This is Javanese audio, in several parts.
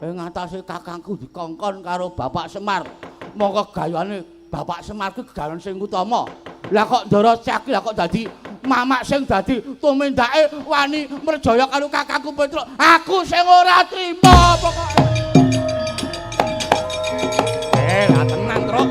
Ing ngatasé kakangku dikongkon karo Bapak Semar. Mongko gayane Bapak Semar ki gegayan sing utama. Lah kok Ndara Caki lah kok dadi mamak sing dadi tumindake wani mrejaya karo kakangku Petruk. Aku sing ora trima pokoke. Lah tenan, Truk.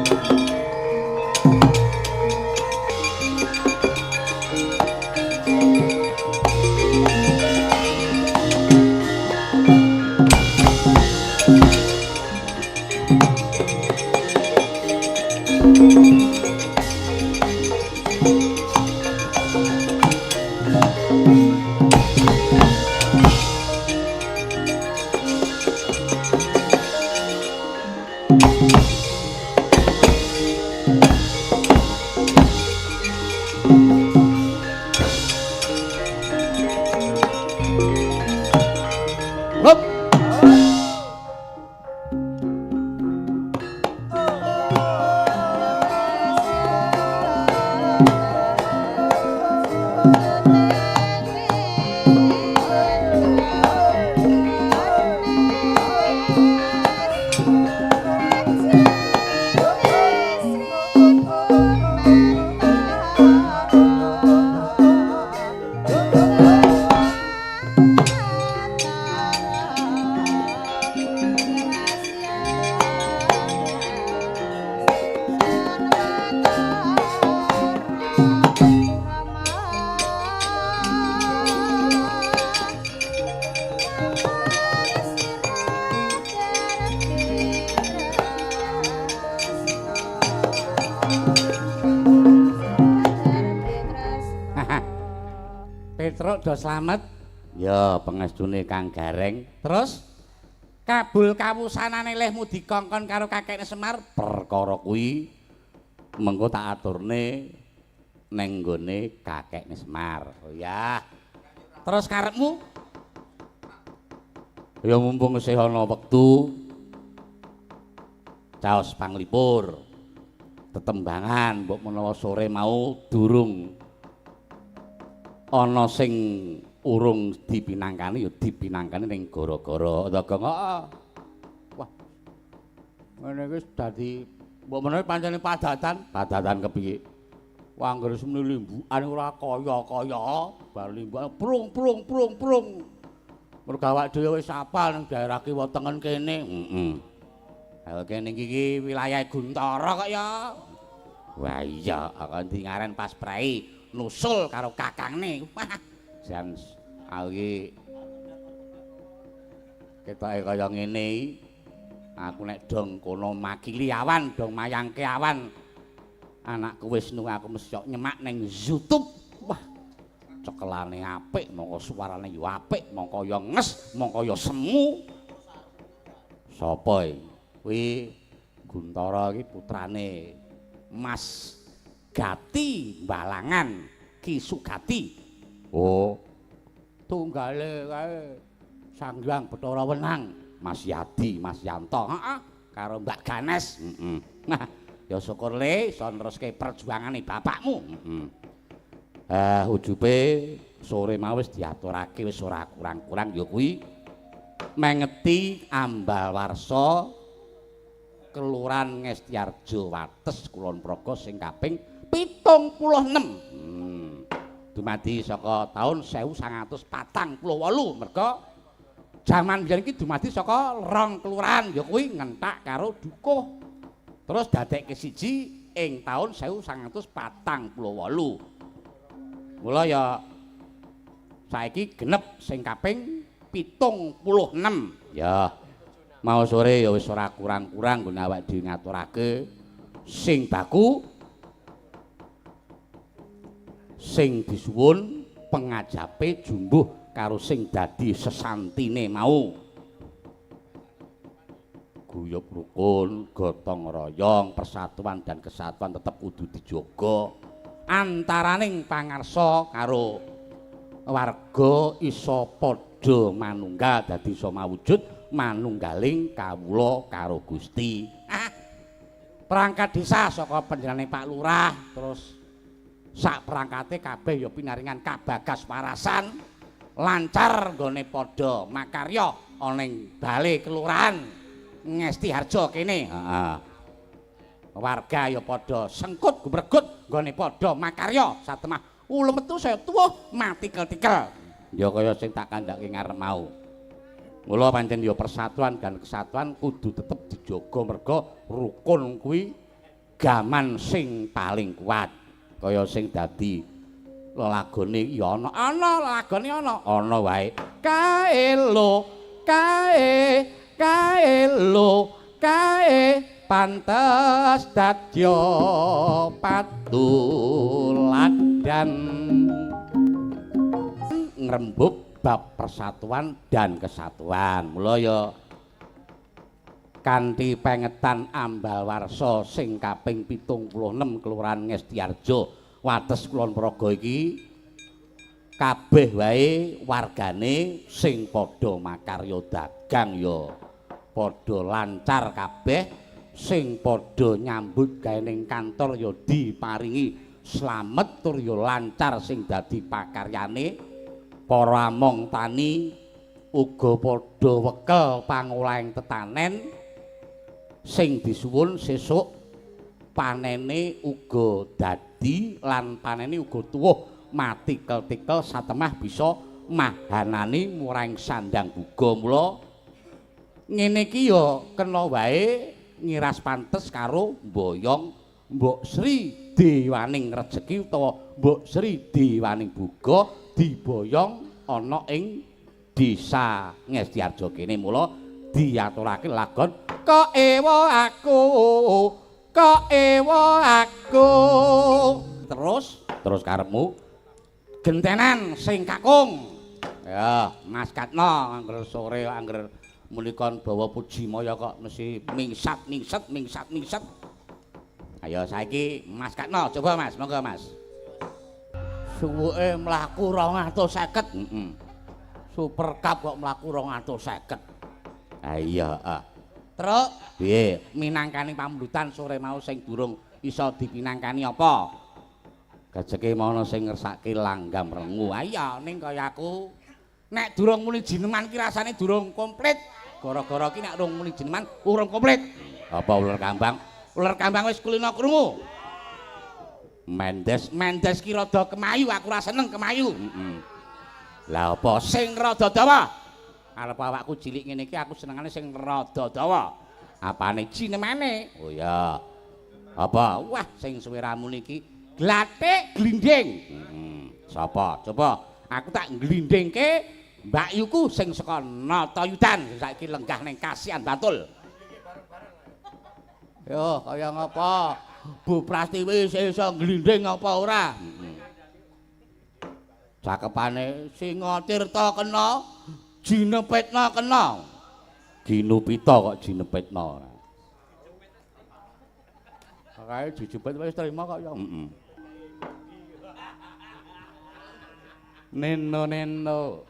Hup. Petruk do slamet. Ya, pengestune Kang Gareng. Terus kabul kawusanane lehmu dikongkon karo kakekne Semar, perkara kuwi mengko tak aturne neng nggone kakekne Semar. Oh ya. Terus karepmu? Ya mumpung isih ana wektu caos panglipur. Tetembangan mbok menawa sore mau durung ana sing urung dipinangkani ya dipinangkani ning gara-gara dagang. Heeh. Wah. Ngene iki dadi mbok menawa pancene padatan, padatan kepiye? Wah, anggere semene limbukan ora kaya-kaya, bar limbukan prung prung prung prung. Mergo awak dhewe wis apal ning daerah kiwa tengen kene. Heeh. Ha kene iki wilayah Guntara kok ya. Wah iya, kok ndi ngaren pas prei nusul karo kakangne. Wah, jan aku iki ketoke kaya ngene iki. Aku nek dong kono makili awan, dong mayangke awan. Anakku Wisnu aku mesti nyemak ning YouTube. Wah, cekelane apik, mongko suarane yo apik, mongko yo nges, mongko yo semu. Sapa iki? Kuwi Guntara iki putrane Mas Gati Balangan Ki Sugati. Oh. Tunggale kae Sang Hyang Bathara Wenang, Mas Yadi, Mas Yanto, heeh, karo Mbak Ganes. Heeh. Nah, ya syukur le iso neruske perjuangane bapakmu. Heeh. Ujube sore mau wis diaturake wis ora kurang-kurang ya kuwi mengeti ambal warsa Kelurahan Ngestiarjo Wates Kulon Progo sing kaping 76. Dumadi saka taun 1948 merga jaman biyen iki dumadi saka rong kelurahan ya kuwi Ngentak karo Dukuh. Terus dadekke siji ing taun 1948. Mula ya saiki genep sing kaping 76. Ya. Mau sore ya wis ora kurang-kurang nggone awake dhewe ngaturake sing baku sing disuwun pengajape jumbuh karo sing dadi sesantine mau. Guyub rukun, gotong royong, persatuan dan kesatuan tetep kudu dijaga antaraning pangarsa karo warga iso padha manunggal dadi iso mawujud manunggaling kawula karo Gusti. Ah, perangkat desa saka panjenengane Pak Lurah terus sak perangkate kabeh ya pinaringan kabagas warasan lancar nggone padha makarya Ana ing bale kelurahan Ngestiharjo kene. Heeh. Warga ya padha sengkut gumregut nggone padha makarya satemah ulu metu saya tuwuh matikel-tikel. Ya kaya sing tak kandhake ngarep mau. Mula pancen ya persatuan dan kesatuan kudu tetep dijaga merga rukun kuwi gaman sing paling kuat. Kaya sing dadi lelagone ya ana, ana lelagone ana, ana wae. Kae lo, kae, kae lo, kae pantes dadya patuladan. Ngrembug bab persatuan dan kesatuan. Mula ya kanthi pengetan ambal warsa sing kaping 76 Kelurahan Ngestiharjo Wates Kulon Progo iki kabeh wae wargane sing padha makarya dagang ya padha lancar kabeh, sing padha nyambut gawe ning kantor ya diparingi slamet tur ya lancar sing dadi pakaryane. Para among tani uga padha wekel pangolahing tetanen sing disuwun sesuk panene uga dadi lan panene uga tuwuh matikel-tikel satemah bisa mahanani murang sandang buga. Mula ngene iki ya kena wae ngiras pantes karo mboyong Mbok Sri Dewaning Rejeki utawa Mbok Sri Dewaning Buga diboyong ana ing desa Ngestiharjo kene. Mula diaturake lagon kok ewa aku, kok ewa aku. Terus terus karepmu gentenan sing kakung ya Mas Katno angger sore angger mulikon bawa puji maya kok mesti mingsat mingset mingsat mingset. Ayo saiki Mas Katno coba Mas, monggo Mas. Suwuke mlaku 250. Heeh. Super Cup kok mlaku 250. Ha iya, heeh. Truk, piye minangkani pamdutan sore mau sing durung iso dipinangkani apa? Gajeke mono sing ngersake langgam rengu. Ha iya, ning kaya aku nek durung muni jineman ki rasane durung komplit. Gara-gara ki nek durung muni jineman urung komplit. Apa uler kambang? Uler kambang wis kulino krungu. Mendes, Mendes ki rada kemayu, aku ora seneng kemayu. Heeh. Lah apa sing rada dawa? Arep awakku cilik ngene iki aku senengane sing rada dawa. Apane jinemane? Oh iya. Apa? Wah, sing suwe ra muni iki glathik glinding. Heeh. Sapa? Coba aku tak glindingke Mbak Yuku sing saka Natayudan saiki lenggah ning Kasihan Bantul. Yo, kaya ngapa? Bu Prastiwi iso glinding apa ora? Heeh. Cakepane Singa Tirta kena, Jinepetna kena. Ginupita kok Jinepetna. Kae dijepit wis trima kok ya. Heeh. Neno neno.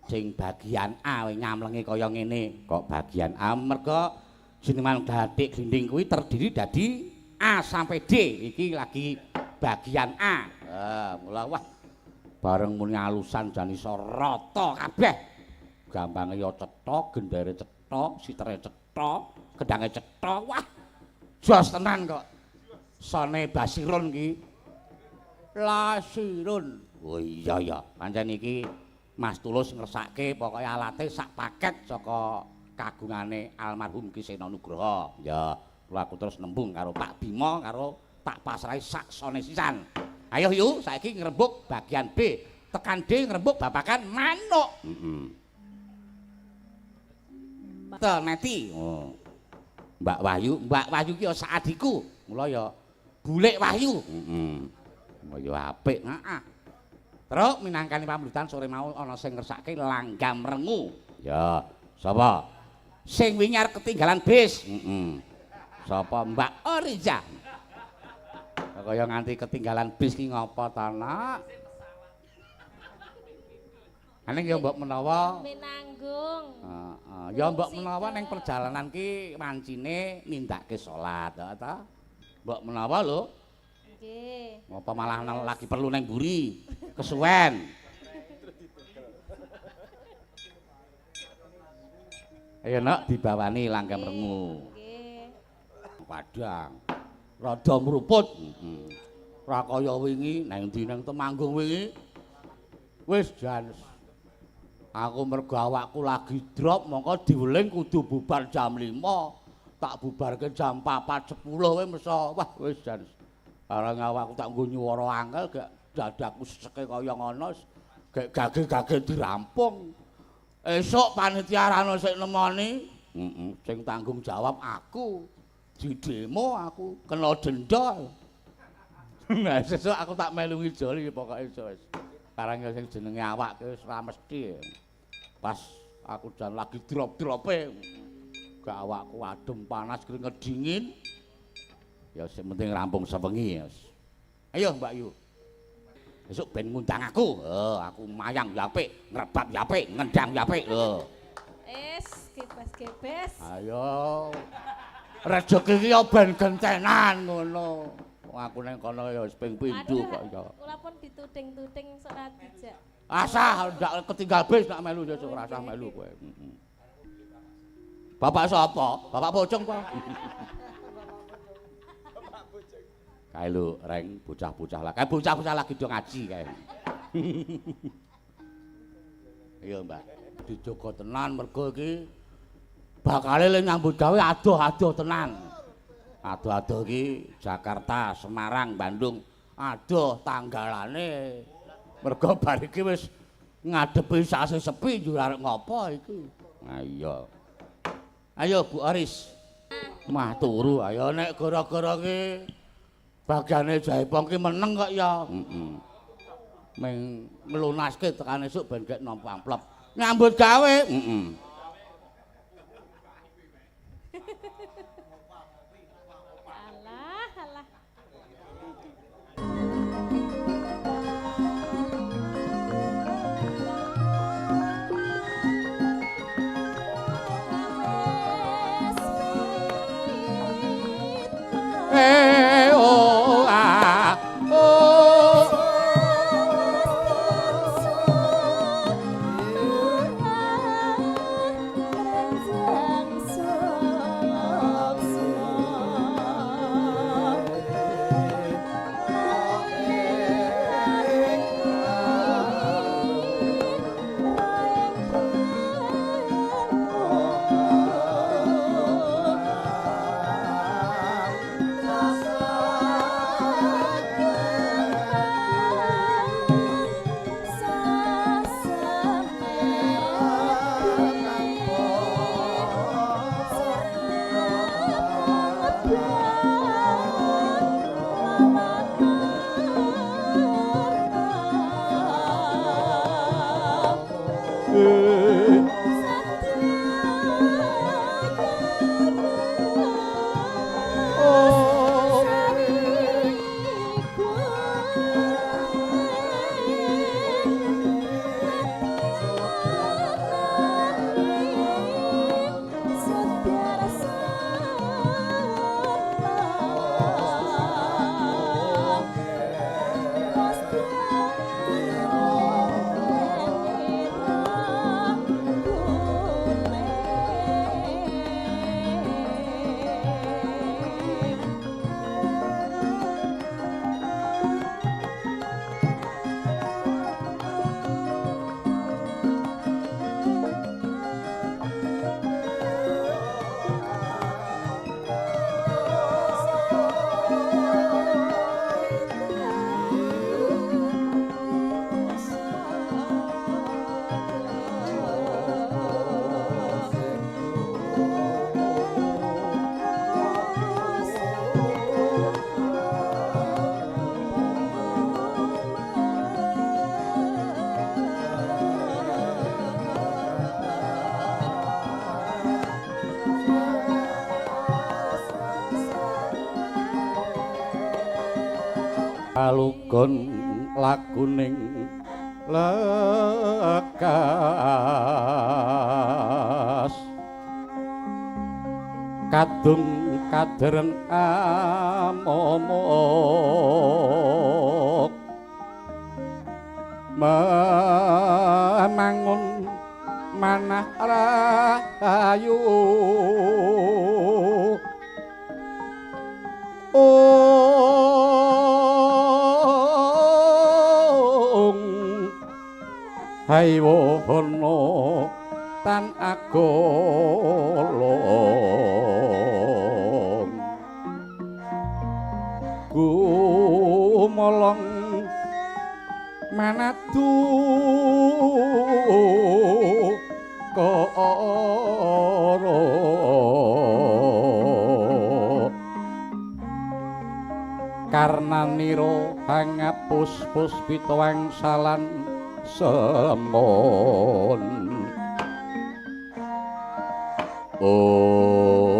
Sing bagian A nyamlengi kaya ngene, kok bagian A merga jenengan glathik glinding kuwi terdiri dari A sampai D. Iki lagi bagian A. Mula wah bareng muni alusan jan iso rata kabeh. Gambange ya cetha, gendere cetha, sitere cetha, kendange cetha. Wah. Jos tenan kok. Sone Basirun ki. Lasirun. Oh iya ya, pancen iki Mas Tulus ngersake pokoke alate sak paket saka kagungane almarhum Ki Seno Nugroho. Ya, kula aku terus nembung karo Pak Bima karo tak pasrahi sak sone sisan. Ayo yu, saiki ngrembug bagian B. Tekan D ngrembug babakan manuk. Heeh. Neti. Oh. Mbak Wahyu, Mbak Wahyu ki ya sak adhiku. Mula ya Bulik Wahyu. Heeh. Oh ya apik, heeh. Terus minangkani pamdutan sore mau ana sing ngersake langgam rengu. Ya, sapa? Sing wingi arep ketinggalan bis. Heeh. Sapa Mbak Oriza? Kaya nganti ketinggalan bis ki ngopo ta, Nak? Ane ya mbok menawa menanggung. Heeh. Ya mbok menawa ning perjalanan ki wancine nindakake salat, ta? Mbok menawa lho. Nggih. Ngopo malah lagi perlu ning mburi? Kesuwen. Ayo nak dibawani langgam rengu. Nggih. Padang. Rada mruput. Heeh. Ora kaya wingi nang ndi nang Temanggung wingi. Wis jan. Aku mergo awakku lagi drop mongko diweling kudu bubar jam 5. Tak bubarke jam 4.10 kowe meso. Wah wis jan. Barang awakku tak nggo nyuwara angel gak dadaku seseke kaya ngono. Gek gage-gage dirampung. Esuk panitia ra ono sing nemoni. Heeh, sing tanggung jawab aku. Di demo aku kena denda. Nah, sesuk aku tak melu ngijoli pokoke wis. Barang sing jenenge awak ki wis ora mesti. Pas aku jan lagi drop-drope. Gak awakku adem panas keringet dingin. Ya sing penting rampung sewengi ya. Ayo Mbak Yu. Besok ben ngundang aku. Oh, aku mayang ya apik, ngrebab ya apik, ngendang ya apik. Oh. Es gebes-gebes. Ayo. Rejeki iki ya ben gentenan ngono. Wong aku nang kono ya wis ping pindho kok ya. Kula pun dituding-tuding sok ora dijak. Asah ndak ketinggal bis nak melu sesuk ora usah melu kowe. Heeh. Bapak sapa? Bapak pocong apa? Kae lho, reng bocah-bocah lah. Kae bocah-bocah lagi do ngaji kae. Iya, Mbak. Dijogo tenan mergo iki bakale le nyambut gawe adoh-adoh tenan. Adoh-adoh iki Jakarta, Semarang, Bandung, adoh tanggalane. Mergo bar iki wis ngadepi sasi sepi njur arep ngopo iki. Ayo. Ayo Bu Aris. Mah turu ayo nek gara-gara iki bagiane Jaipong ki meneng kok ya. Heeh. Meng nglunaske tekan esuk ben gek nampa amplop. Nyambut gawe. Heeh. Alah, alah. Eh oh ah oh. Alugon lakuning lekas kadung kadereng amomok memangun Manah rahayu. Ong haywono tan agolong gumolong manadu koro karna nira hangapus puspita wangsalan semon. Oh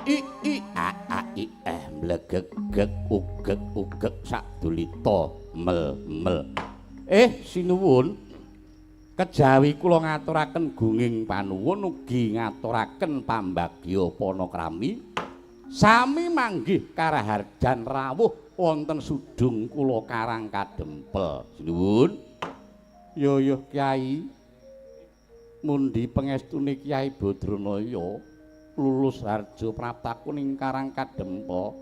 I I A A I eh mlegegeg ugeg ugeg sadulita mel mel. Sinuwun kejawi kula ngaturaken gunging panuwun ugi ngaturaken pambagya panakrami sami manggih karaharjan rawuh wonten sudung kula Karang Kadempel. Sinuwun. Yo yo Kyai, mundi pengestune Kyai Badranaya lulus harja praptaku ning Karang Kadempel.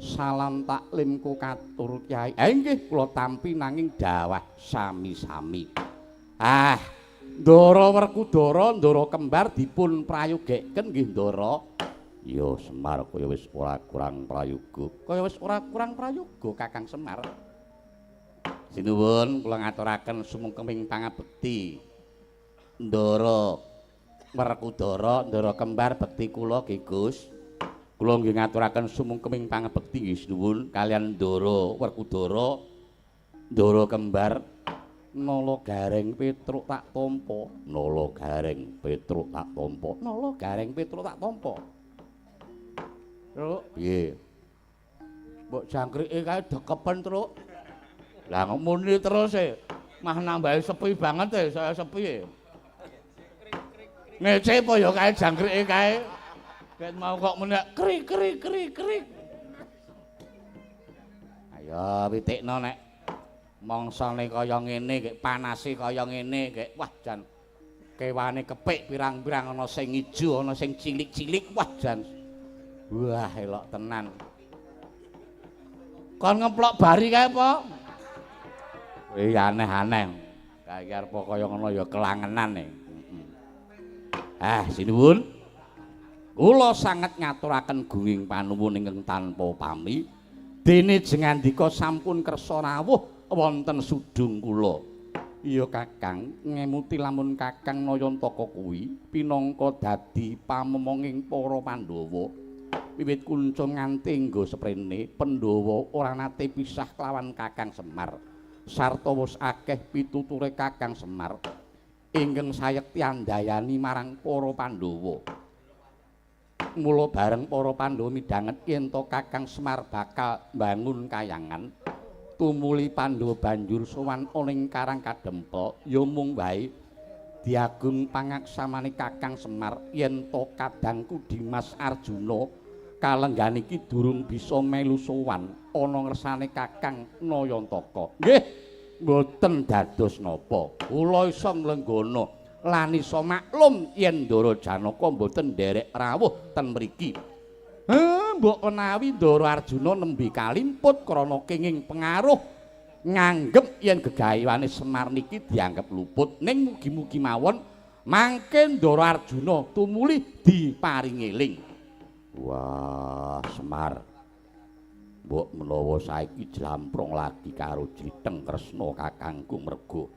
Salam taklim ku katur Kyai. Nggih kula tampi nanging dawah sami-sami. Ah, Ndara Werkudara, Ndara kembar dipun prayogeken nggih Ndara. Ya Semar kaya wis ora kurang prayoga. Kaya wis ora kurang prayoga Kakang Semar. Sinuwun kula ngaturaken sumungkeming pangabekti. Ndara Werkudara, Ndara kembar bekti kula nggih Gus. Kula nggih ngaturaken sumungkeming pangabekti nggih sinuwun kaliyan Ndara Werkudara, Ndara kembar. Nala Gareng Petruk tak tampa, Nala Gareng Petruk tak tampa, Nala Gareng Petruk tak tampa. Truk, piye? Mbok jangkrike kae dekepen, Truk. Lah ngomuni terus e. Mah nambahi sepi banget e, saya sepi e. Ngece apa ya kae jangkrike kae? Ket mau kok muni krik krik krik krik. Ayo witikno nek mongsane kaya ngene, gek panase kaya ngene, gek wah jan kewane kepik pirang-pirang ana sing ijo, ana sing cilik-cilik, wah jan. Wah, elok tenan. Kon ngeplok bari kae apa? Kowe aneh-aneh. Kae arep kaya ngono ya kelangenan e. Ah, sinuwun. Kula sanget ngaturaken gunging panuwun ingkang tanpa pami. Dene jengandika sampun kersa rawuh wonten sudung kula. Iya Kakang, ngemuti lamun Kakang Nayantaka kuwi pinangka dadi pamomonging para Pandhawa. Wiwit kunca nganti nggo seprene, Pandhawa ora nate pisah kelawan Kakang Semar. Sarta wis akeh pituture Kakang Semar ingkang sayekti andayani marang para Pandhawa. Mula bareng para Pandhawa midhanget yen to Kakang Semar bakal mbangun kayangan, tumuli Pandhawa banjur sowan ning Karang Kadempel, ya mung wae diagung pangaksamane Kakang Semar yen to kadangku Dimas Arjuna kalenggan iki durung bisa melu sowan ana ngersane Kakang Nayantaka. Nggih, mboten dados napa. Kula iso nglenggana lan iso maklum yen Ndara Janaka mboten nderek rawuh ten mriki. Mbok menawi Ndara Arjuna nembe kalimput krana kenging pengaruh nganggep yen gegaweane Semar niki dianggep luput, ning mugi-mugi mawon mangke Ndara Arjuna tumuli diparingi eling. Wah, Semar. Mbok menawa saiki jlamprong lagi karo Jlitheng Kresna kakangku mergo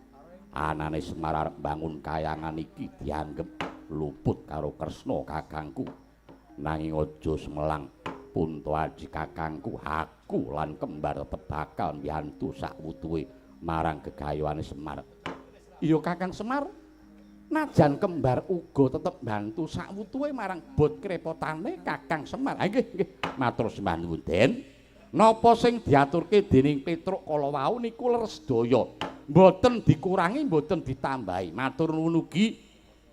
anane Semar arep mbangun kayangan iki dianggep luput karo Kresna kakangku. Nanging aja semelang punta aji kakangku, aku lan kembar tetep bakal mbiyantu sakwutuhe marang gegaweane Semar. Iya Kakang Semar, najan kembar uga tetep mbantu sakwutuhe marang bot krepotane Kakang Semar. Ha nggih, nggih, matur sembah nuwun Den. Napa sing diaturke dening Petruk kala wau niku leres sedaya. Mboten dikurangi, mboten ditambahi. Matur nuwun ugi.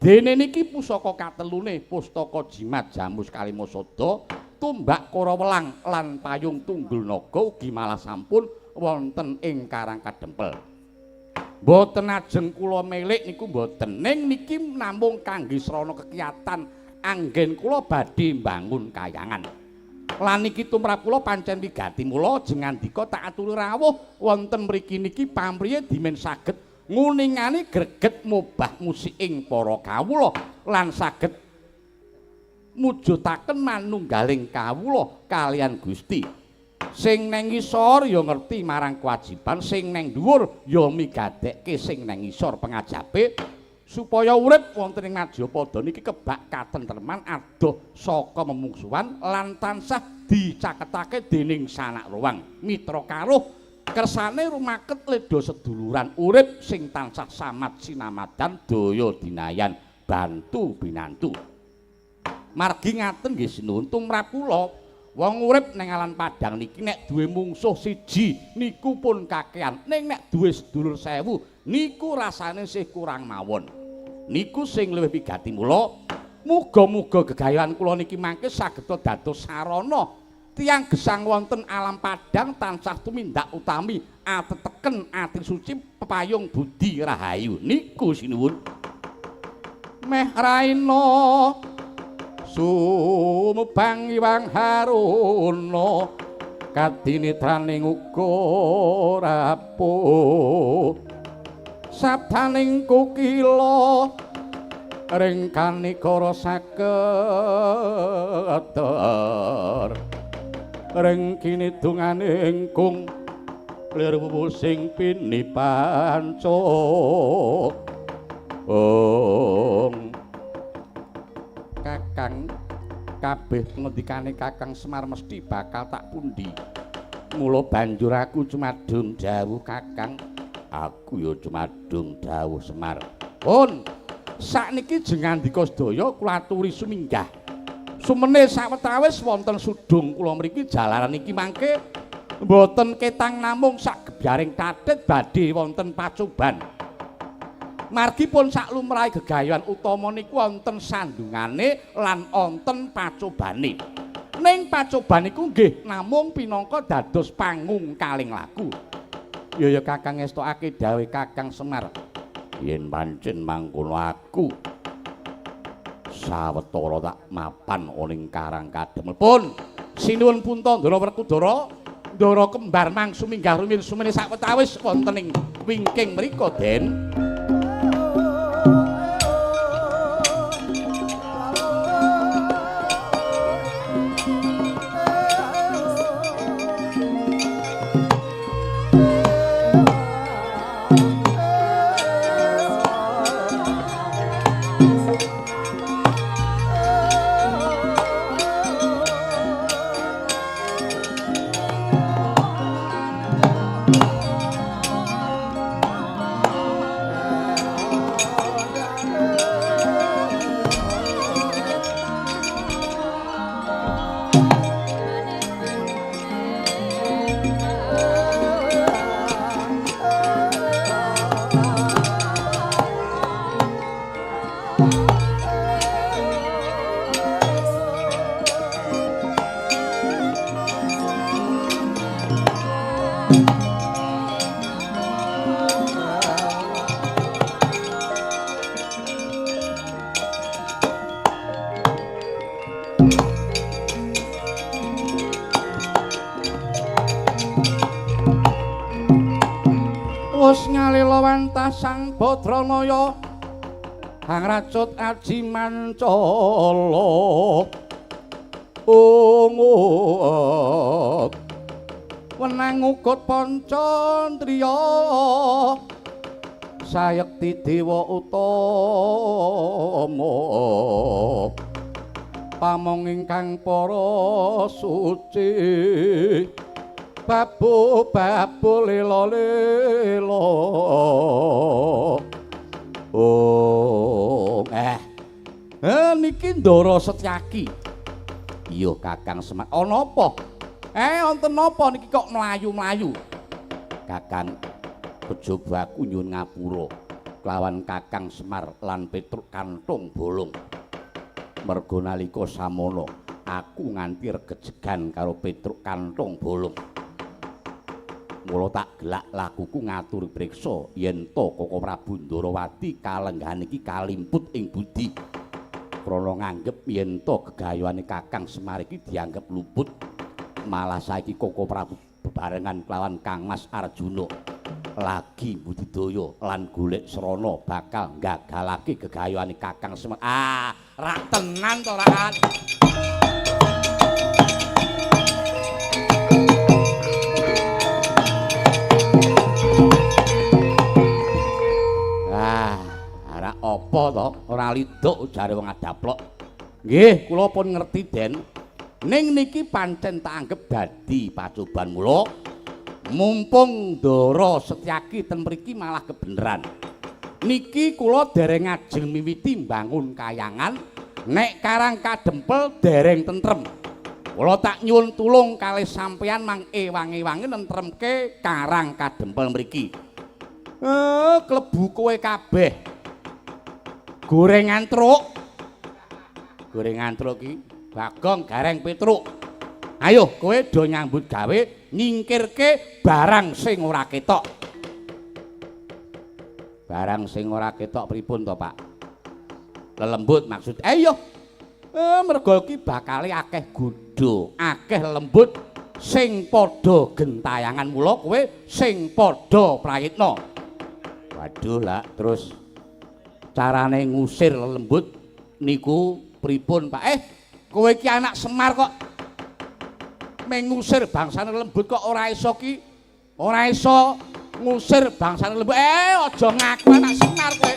Dene niki pusaka katelune pustaka jimat jamus kalimasada, tumbak karawelang lan payung tunggul naga ugi malah sampun wonten ing Karang Kadempel. Mboten ajeng kula milik niku mboten. Ning niki namung kangge srana kekiatan anggen kula badhe mbangun kayangan. Lan niki tumrap kula pancen wigati. Mula ajeng ngandika tak aturi rawuh wonten mriki niki pamriye dimen saged nguningani greget mobah musiking para kawula lan saged mujudaken manunggaling kawula kaliyan Gusti. Sing neng ngisor ya ngerti marang kewajiban, sing neng dhuwur ya migadekke sing neng ngisor pengajape supaya urip wonten ing Madyapada niki kebak katentreman adoh saka memungsuhan lan tansah dicaketake dening sanak ruwang mitra karuh kersane rumaket ledha seduluran urip sing tansah samad sinamadan daya dinayan bantu binantu. Margi ngaten nggih sinuwun tumrap kula wong urip neng alan padang niki nek duwe mungsuh siji niku pun kakean, ning nek duwe sedulur 1000 niku rasane sih kurang mawon. Niku sing luwih wigati. Mula muga-muga gegayan kula niki mangke saged dados sarana tiyang gesang wonten alam padang tansah tumindak utami ateteken ati suci pepayung budi rahayu. Niku sinuwun. Meh raina sumubang iwang haruna kadinitraning uga rapuh sabdaning kukila ring kanikara saketer ring kinidunganing kung lir wuwu sing pinipanca. Ong Kakang, kabeh pengendikane Kakang Semar mesti bakal tak pundi. Mula banjur aku cumadung dawuh Kakang, aku ya cumadung dawuh Semar. Pun sakniki jeng ngandika sedaya kula aturi suminggah. Sumene sawetawis wonten sudung kula mriki jalaran iki mangke mboten ketang namung sak gebyaring kathit badhe wonten pacoban. Margi pun saklumrahe gegayan utama niku wonten sandungane lan wonten pacobane. Ning pacoban niku nggih namung pinangka dados pangung kaling laku. Ya ya Kakang ngestokake dawuh Kakang Semar. Yen pancen mangkono aku sawetara tak mapan ning Karang Kademel. Pun sinuwun Puntandara Werkudara, Ndara kembar mangsu minggah rumiyin sumene sawetawis wonten ing wingking mriku Den. Sang Badranaya hang racut aji mancala ungut wenang ugut pancandriya sayekti dewa utama pamong ingkang para suci babu babu lelo lelo. Oh, niki Ndara Setyaki. Iya Kakang Semar. Ana apa? Wonten napa niki kok mlayu-mlayu? Kakang, kejaba aku nyuwun ngapura kelawan Kakang Semar lan Petruk Kantung Bolong. Merga nalika samono aku nganti regejegan karo Petruk Kantung Bolong. Mula tak gelak lakuku ngatur priksa yen to Koko Prabu Ndarawati kalenggahan iki kalimput ing budi. Krana nganggep yen to gegayuhane Kakang Semar iki dianggep luput, malah saiki Koko Prabu bebarengan kelawan Kang Mas Arjuna lagi budidaya lan golek srana bakal gagalake gegayuhane Kakang Semar. Ah, rak tenan to rak. Ah, rak apa to? Ora liduk jare wong adaplok. Nggih, kula pun ngerti, Den. Ning niki pancen tak anggep dadi pacoban mula. Mumpung Ndara Setyaki ten mriki malah kebeneran. Niki kula dereng ajeng miwiti mbangun kayangan, nek Karang Kadempel dereng tentrem. Kula tak nyuwun tulung kalih sampeyan mang ewang-ewangi nentremke Karang Kadempel mriki. Klebu kowe kabeh. Gorengan truk. Gorengan truk iki Bagong Gareng Petruk. Ayo kowe do nyambut gawe nyingkirke barang sing ora ketok. Barang sing ora ketok pripun to, Pak? Lelembut maksud. Ayo. Mergo iki bakale akeh godho, akeh lembut sing padha gentayangan mula kowe sing padha prayitna. Waduh lah, terus carane ngusir lelembut niku pripun, Pak? Kowe iki anak Semar kok mengusir bangsane lembut kok ora iso ki, ora iso ngusir bangsane lembut. Aja ngaku anak Semar kowe.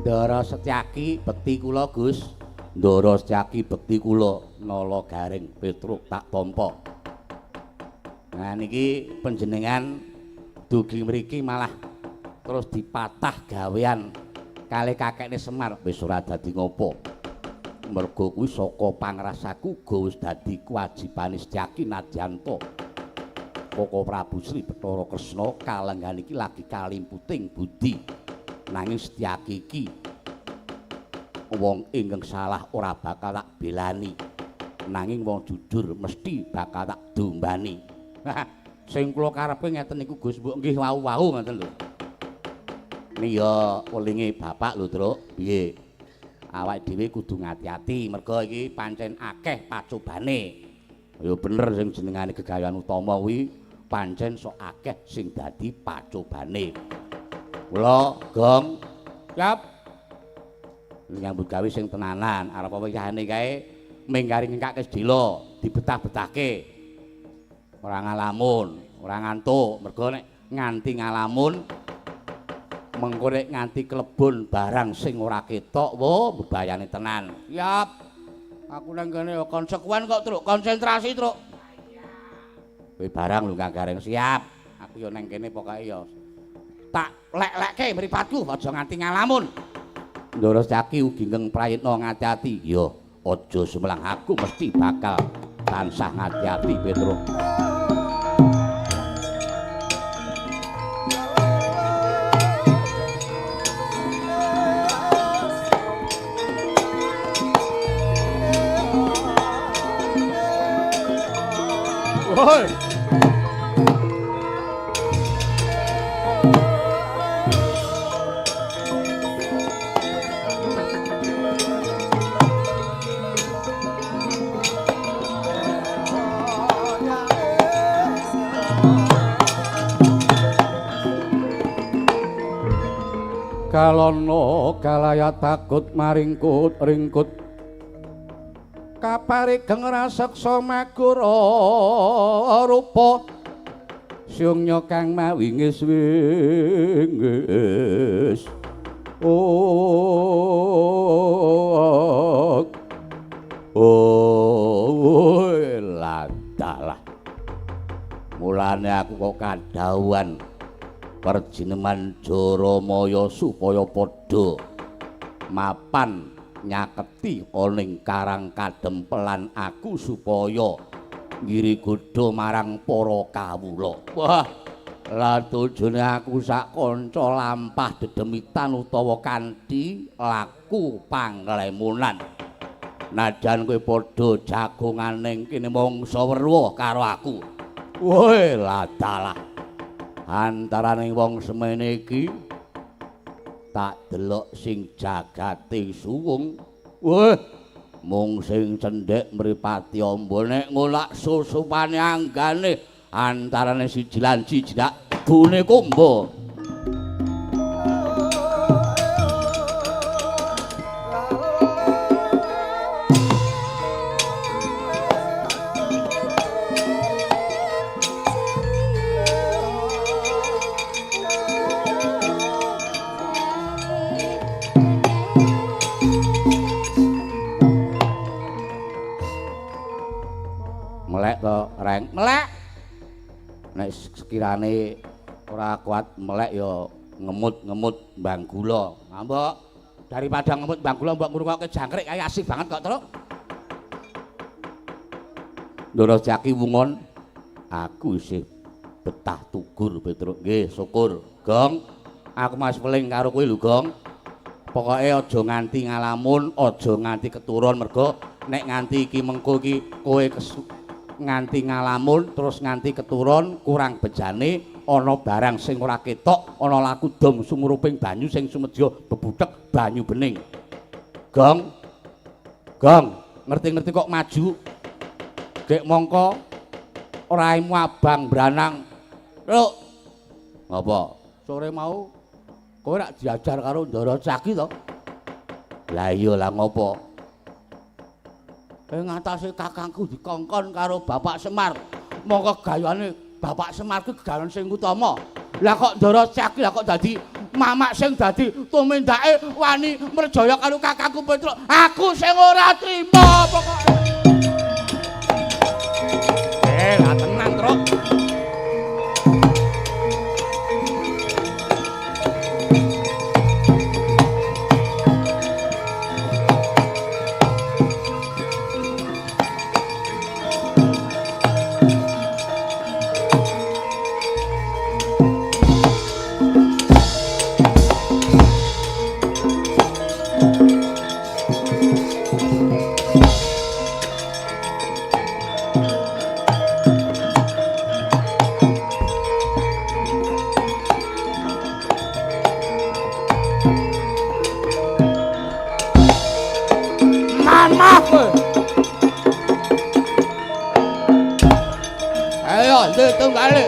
Ndara Setyaki bekti kula, Gus. Ndara Setyaki bekti kula Nala Gareng Petruk tak tampa. Nah niki panjenengan dugi mriki malah terus dipatah gawean kalih kakekne Semar. Wis ora dadi ngopo. Mergo kuwi saka pangrasaku uga wis dadi kewajibane Setyaki nadyan to Koko Prabu Sri Bathara Kresna kalenggahan iki lagi kalimputing budi. Nanging Setyaki iki wong ingkang salah ora bakal tak belani, nanging wong jujur mesti bakal tak dombani. Sing kula karepe ngeten niku Gus, mbok nggih wau-wau ngoten lho. Niki ya welinge bapak lho, Truk. Piye? Awake dhewe kudu ngati-ati mergo iki pancen akeh pacobane. Ya bener sing jenengane gegayan utama kuwi pancen sok akeh sing dadi pacobane. Kula Gong, siap. Nyambut gawe sing tenanan, arep apa wayahane kae mengkari ngengkake sedhela, dibetah-betahke. Ora ngalamun, ora ngantuk, mergo nek nganti ngalamun mengko nek nganti klebon barang sing ora ketok, wo bebayane tenan. Siap. Aku nang kene ya konsekuen kok, Truk, konsentrasi, Truk. Kowe barang lho Kang Gareng, siap. Aku ya nang kene pokoke ya tak lek-lekke mripatku aja nganti ngalamun. Ndara Setyaki ugi ngeng prayitna ngati-ati. Ya, aja sumelang aku mesti bakal tansah ngati-ati, Petruk. Woi. Kalono kalaya takut maringkut ringkut kapare geng raseksa magura rupa syungnya kang mawingis wingis. Oh, oh, ladalah mulane aku kok kadhawuhan perjineman Jaramaya supaya padha Mapan nyaketi oning Karang Kadempelan aku supaya ngiri godha marang para kawula. Wah, lah tujune aku sak kanca lampah dedemitan utawa kanthi laku panglemunan. Najan kowe padha jagongan ning kene mangsa weruh karo aku. Woi, ladalah. Antaraning wong semene iki tak delok sing jagate suwung. Wah, mung sing cendhek mripate amba nek ngolak susupane anggane antarane siji lan siji dak dune kumba. Melek to, Reng? Melek. Nek sekirane ora kuat melek ya ngemut-ngemut mbang gula. Mbok, daripada ngemut mbang gula mbok ngrungokke jangkrik kae asik banget kok, Truk. Ndara Jaki wungon, aku isih betah tugur, Petruk. Nggih, syukur. Gong, aku mas weling karo kowe lho, Gong. Pokoke aja nganti ngalamun, aja nganti keturun mergo nek nganti iki mengko iki kowe nganti ngalamun terus nganti keturun kurang bejane ana barang sing ora ketok, ana laku dom sumuruping banyu sing sumedya bebutek banyu bening. Gong. Gong, ngerti-ngerti kok maju. Gek mongko raimu abang branang. Ruk. Ngapa? Sore mau kowe rak diajar karo Ndara Caki to? Lah iya lah ngopo? Ngatasé kakangku dikongkon karo Bapak Semar. Mongko gayane Bapak Semar ki gayan sing utama. Lah kok Ndara Caki lah kok dadi mamak sing dadi tumindake wani mrejaya karo kakangku Petruk. Aku sing ora trima pokoke. Lah tenan, Truk. Ayo, tunggale.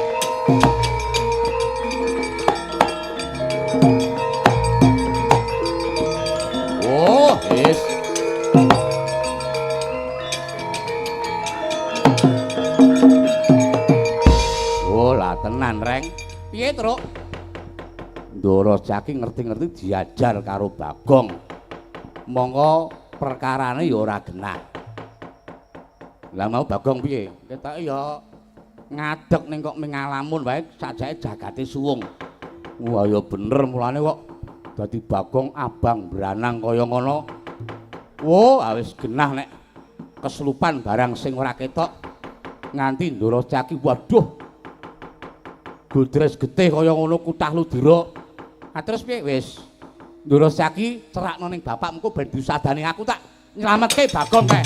Oh, wis. Oh, lah tenan, Reng. Piye, Truk? Ndara Jaki ngerti-ngerti diajar karo Bagong. Mongko perkarane ya ora genah. Lah mau Bagong piye? Ketoke ya ngadeg ning kok mingalamun wae sajake jagate suwung. Wah ya bener mulane kok dadi Bagong abang branang kaya ngono. Wah wis genah nek keselupan barang sing ora ketok nganti Ndara Caki waduh. Godres getih kaya ngono kutah ludira. Ah terus piye wis? Ndara Caki cerakno ning bapak mengko ben disadani aku tak nyelametke Bagong kae.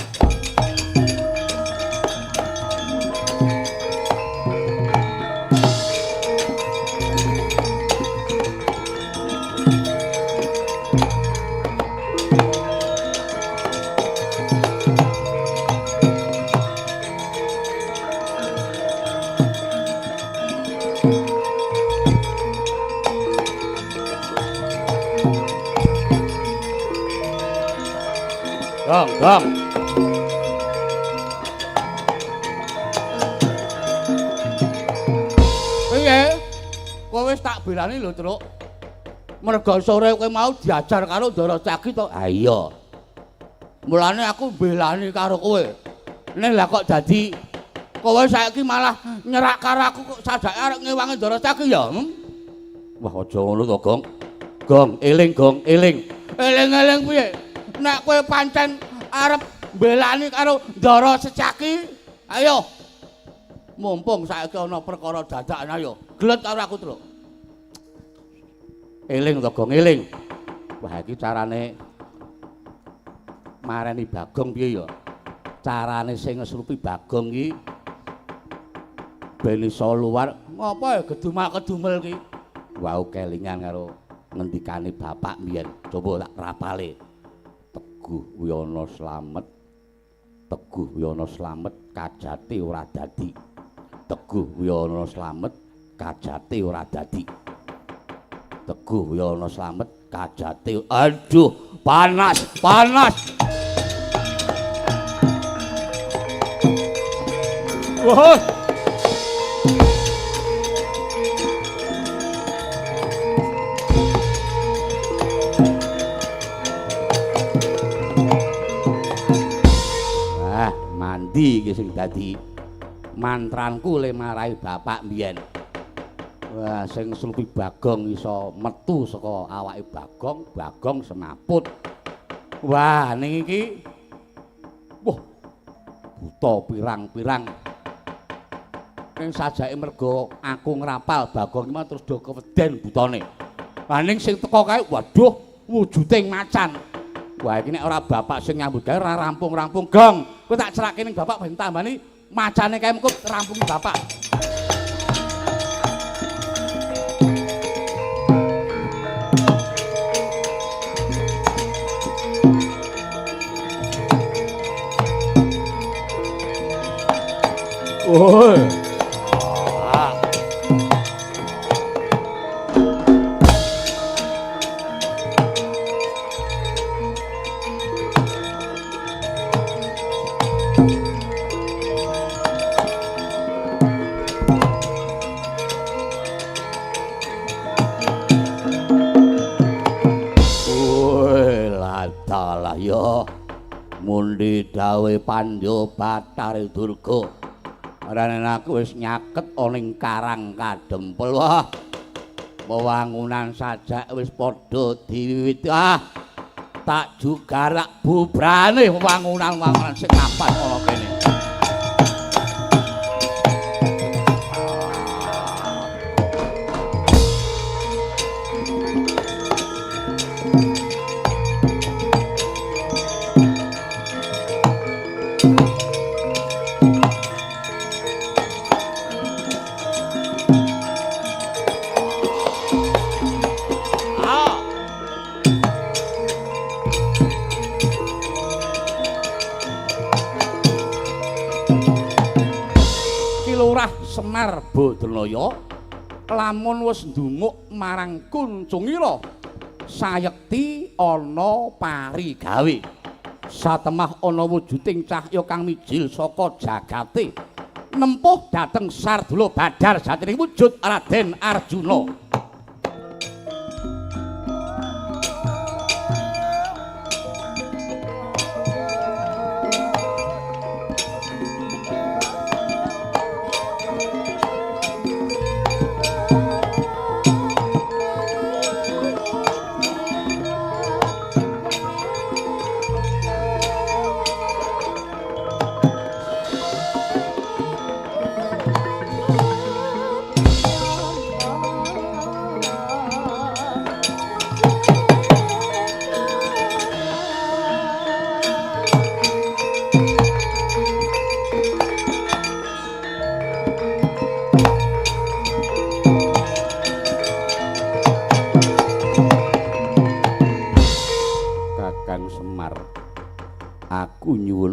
Gong, gong. Piye? Kowe wis tak belani lho, Truk. Merga sore kowe mau diajar karo Ndara Caki to? Ha iya. Mulane aku belani karo kowe. Nek lah kok dadi kowe saiki malah nyerak karo aku kok sajake arep ngewangi Ndara Caki ya? Wah, aja ngono to, Gong. Gong, eling, Gong, eling. Eling-eling piye? Nek kowe pancen arep mbelani karo Ndara Secaki, ayo. Mumpung saiki ana perkara dadakan ayo. Gelut karo aku, Truk. Eling to, Gong, eling. Wah, iki carane mareni Bagong piye ya? Carane sing ngeslupi Bagong iki ben iso luar. Ngapa ya gedumal-kedumel ki? Wau kelingan karo ngendikane bapak mbiyen. Coba tak rapale. Teguh Wiyana slamet. Teguh Wiyana slamet kajate ora dadi. Teguh Wiyana slamet kajate ora dadi. Teguh Wiyana slamet kajate. Aduh, panas, panas. Wah. Ah, mandi iki sing dadi mantranku le marai bapak mbiyen. Wah, sing slupi Bagong iso metu saka awake Bagong, Bagong semaput. Wah, ning iki wah, buta pirang-pirang. Ning sajake mergo aku ngrapal Bagong iki terus do keweden butane. Lah ning sing teko kae waduh wujuding macan. Wah, iki nek ora bapak sing nyambut gawe ora rampung-rampung, Gong. Kowe tak cerake ning bapak ben tambani macane kae mengko rampungi bapak. Oh. Ah. Woi, ladalah ya. Mundi dawuh Pandya Bathara Durga. Ranen aku wis nyaket ana ing Karang Kadempel. Wah. Wewangunan sajak wis padha diwiwiti. Ah. Tak jugarak bubrane wewangunan-wewangunan sing mapan ana kene. Semar Badanaya lamun wis ndunguk marang Kuncungira sayekti ana parigawe satemah ana wujuding cahya kang mijil saka jagate nempuh dhateng Sardula Badar jatining wujud Raden Arjuna.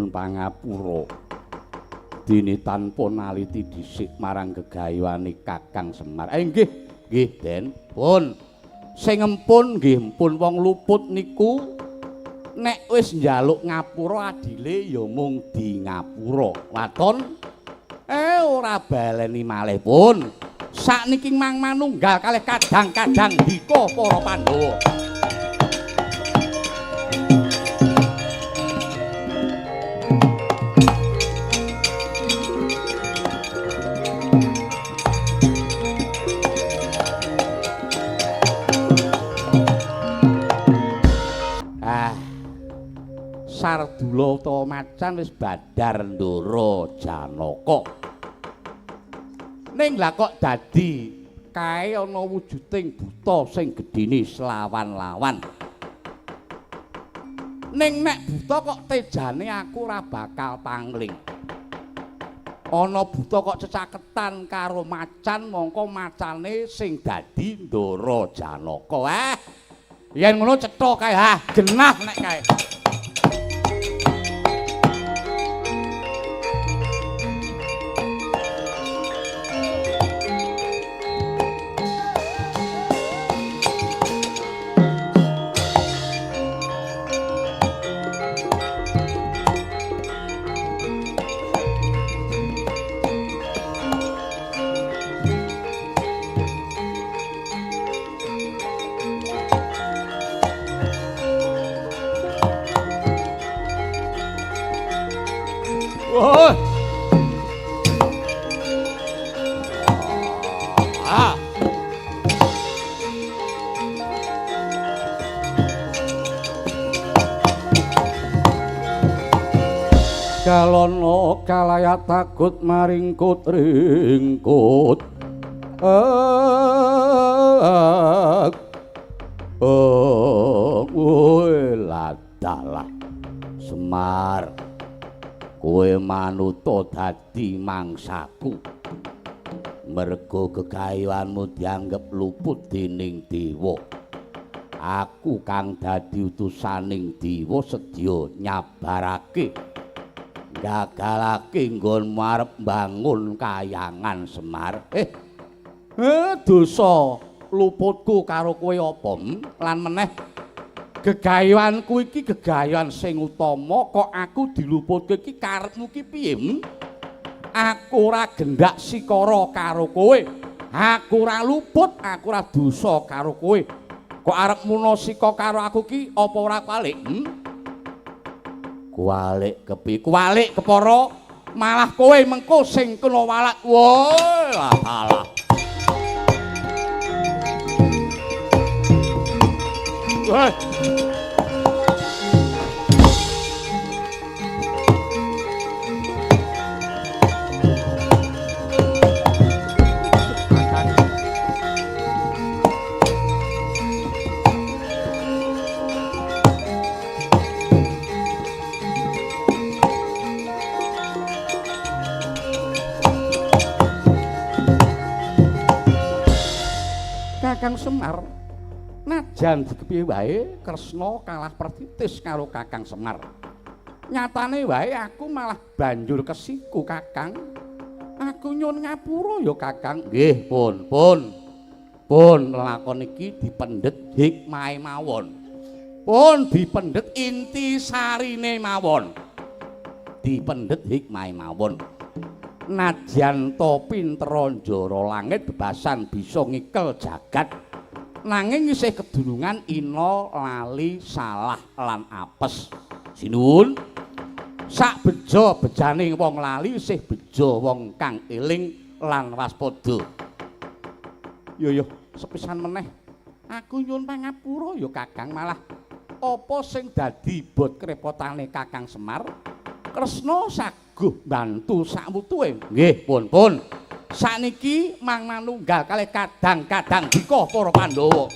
Pangapura dene tanpa naliti dhisik marang gegayuhane Kakang Semar. Nggih, nggih Den. Pun sing empun nggih empun wong luput niku nek wis njaluk ngapura adile ya mung di ngapura. Waton ora baleni malih pun. Sakniki mang manunggal kalih kadang-kadang dika para Pandhawa. Sardula utawa macan wis badar Ndara Janaka. Ning lah kok dadi kae ana wujuding buta sing gedene selawan-lawan. Ning nek buta kok tejane aku ora bakal pangling. Ana buta kok cecaketan karo macan, mongko macane sing dadi Ndara Janaka. Yen ngono cetha kae, ha genah nek kae. Kalono kalaya takut maringkut ringkut. Ladalah Semar, kowe manuta dadi mangsaku. Mergo gegayuhanmu dianggep luput dening dewa. Aku kang dadi utusaning dewa sedya nyabarake, gagalake nggonmu arep mbangun kayangan Semar. Dosa luputku karo kowe apa? Lan meneh gegayuhanku iki gegayuhan sing utama kok aku diluputke iki karepmu ki piye? Aku ora gendak sikara karo kowe. Aku ora luput, aku ora dosa karo kowe. Kok arep munasika karo aku ki apa ora kualik? Kualik kepi, kualik kepara, malah kowe mengko sing kena walak. Woi, lah. Woi. Kakang Semar, najan kepiye wae Kresna kalah pertitis karo Kakang Semar. Nyatane wae aku malah banjur kesiku Kakang. Aku nyuwun ngapura ya Kakang. Nggih, pun, pun. Pun lakon iki dipendhet hikmahe mawon. Pun dipendhet inti sarine mawon. Dipendhet hikmahe mawon. Najan to pinter njara langit bebasan bisa ngikel jagat, nanging isih kedunungan ina lali salah lan apes. Sinuwun, sak bejo bejane wong lali isih bejo wong kang eling lan waspada. Yo yo, sepisan meneh aku nyuwun pangapura ya Kakang, malah apa sing dadi bot krepotane Kakang Semar? Kresna saguh bantu sakwutuhe. Nggih, pun, pun. Sakniki mang manunggal kalih kadang-kadang dika para Pandhawa.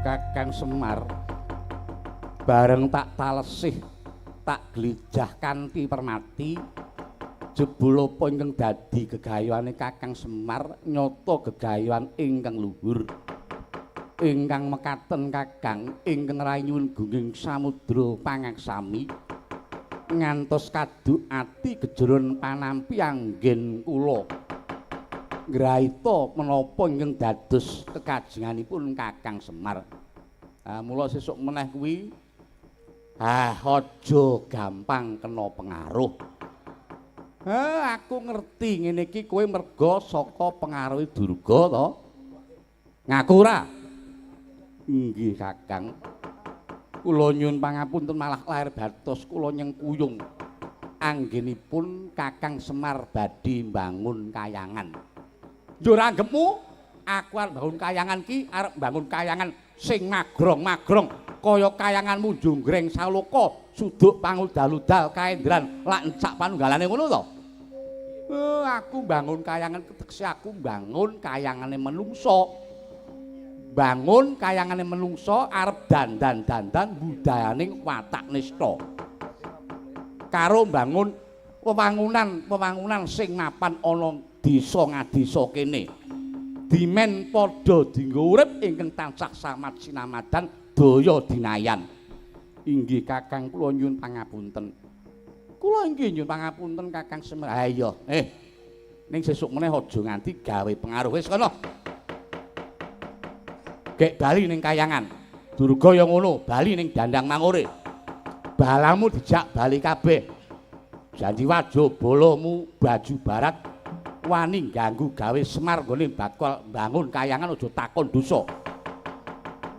Kakang Semar, Bareng tak talesih, tak glijah kanthi permati, jebul apa ingkang dadi gegayuhane Kakang Semar nyata gegayuhan ingkang luhur. Ingkang mekaten Kakang ingkang rai nyuwun gungging samudra pangaksami ngantos kaduk ati kejeron panampi anggen kula ngraita menapa ingkang dados kekajenganipun Kakang Semar. Ah mula sesuk meneh kuwi aja gampang kena pengaruh. Aku ngerti ngene iki kowe merga saka pengaruhe Durga to. Ngaku ora? Inggih Kakang. Kula nyuwun pangapunten malah lair batos kula nyengkuyung. Anggenipun Kakang Semar badhe mbangun kayangan. Njur anggepmu aku arep mbangun kayangan ki arep mbangun kayangan sing magrong-magrong kaya kayanganmu Jonggreng Saloka suduk pangudal-udal kaendran lak encak panunggalane ngono to. Aku mbangun kayangan ketekse aku mbangun kayangane menungso. Bangun kayangane menungso arep dandan-dandan budayaning watak nista. Karo mbangun wewangunan-wewangunan sing mapan ana desa ngadesa kene. Dimen padha dienggo urip ingkang tansah samad sinamadan daya dinayan. Inggih Kakang kula nyuwun pangapunten. Kula inggih nyuwun pangapunten Kakang Semar. Ha iya, ning sesuk meneh aja nganti gawe pengaruh wis kono. Gek bali ning kayangan. Durga ya ngono, bali ning dandang mangure. Balamu dijak bali kabeh. Janji wajo bolomu baju barat wani ganggu gawe Semar nggone bakal mbangun kayangan aja takon dosa.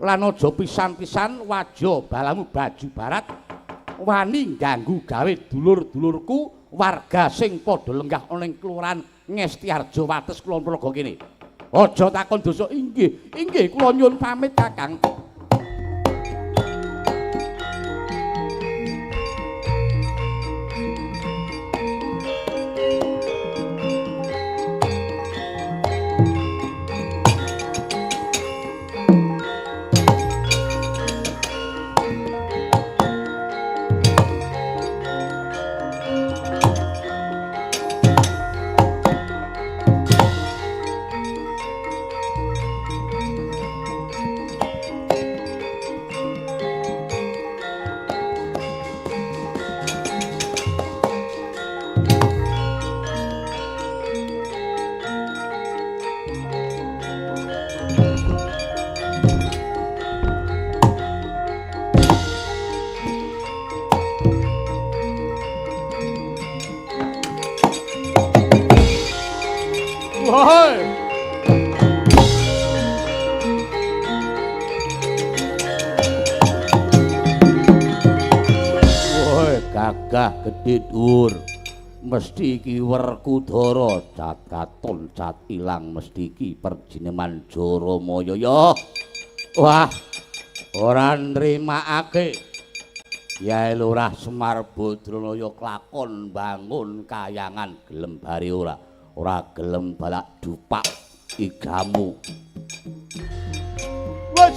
Lan aja pisan-pisan wajo balamu baju barat wani ganggu gawe dulur-dulurku warga sing padha lenggah ana ing kelurahan Ngestiharjo Wates Kulon Progo kene. Aja takon dosa. Inggih, inggih kula nyuwun pamit Kakang. Gagah gedhe dhuwur mesti iki Werkudara cat katon cat ilang mesti iki perjineman Jaramaya ya. Wah, ora nrimakake Yai Lurah Semar Badranaya klakon bangun kayangan gelem bari ora, ora gelem balak dupak igamu. Wes.